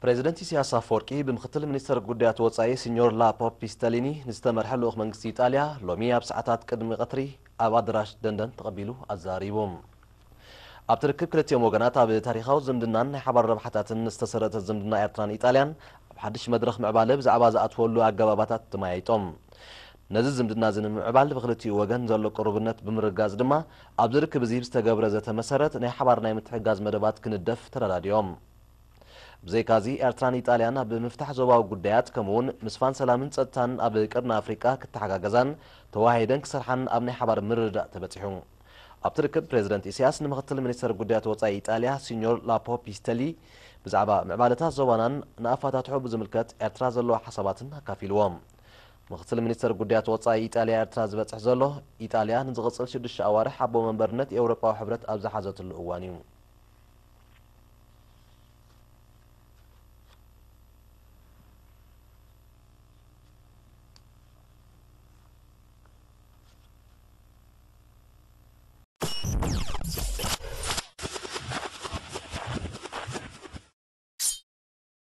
ፕሬዚደንት ኢሳያስ ኣፈወርቂ ብምክትል ሚኒስተር ጉዳያት ወጻኢ ሲኞር ላፖ ፒስተሊኒ ንዝተመርሐ ልኡኽ መንግስቲ ኢጣልያ ሎሚ ኣብ ሰዓታት ቅድሚ ቀትሪ ኣብ ኣደራሽ ደንደን ተቐቢሉ ኣዛሪቡ። ኣብቲ ርክብ ክልቲኦም ወገናት ኣብ ታሪኻዊ ዝምድናን ናይ ሓባር ረብሓታትን ዝተሰረተ ዝምድና ኤርትራን ኢጣልያን ኣብ ሓድሽ መድረኽ ምዕባለ ብዛዕባ ዝኣትወሉ ኣገባባታት ተመያይጦም። ነዚ ዝምድና እዚ ንምምዕባል ብክልቲኡ ወገን ዘሎ ቅሩብነት ብምርጋጽ ድማ ኣብዚ ርክብ እዚ ብዝተገብረ ዘተ መሰረት ናይ ሓባር ናይ ምትሕጋዝ መደባት ክንደፍ ተረዳዲኦም። ብዘይካዚ ኤርትራን ኢጣልያን ኣብ ምፍታሕ ዞባዊ ጉዳያት ከምኡውን ምስፋን ሰላምን ጸጥታን ኣብ ቀርኒ ኣፍሪቃ ክተሓጋገዛን ተዋሃሂደን ክሰርሓን ኣብ ናይ ሓባር ምርድዳእ ተበጺሑ። ኣብቲ ርክብ ፕሬዚደንት ኢሳያስ ንምክትል ሚኒስተር ጉዳያት ወጻኢ ኢጣልያ ሲኞር ላፖ ፒስተሊ ብዛዕባ ምዕባለታት ዞባናን ንኣፋታትሖ ብዝምልከት ኤርትራ ዘለዋ ሓሳባትን ኣካፊልዎም። ምክትል ሚኒስተር ጉዳያት ወጻኢ ኢጣልያ ኤርትራ ዝበጽሕ ዘሎ ኢጣልያ ንዝቕጽል ሽዱሽተ ኣዋርሕ ኣቦ መንበርነት ኤውሮጳዊ ሕብረት ኣብ ዝሓዘትሉ እዋን እዩ።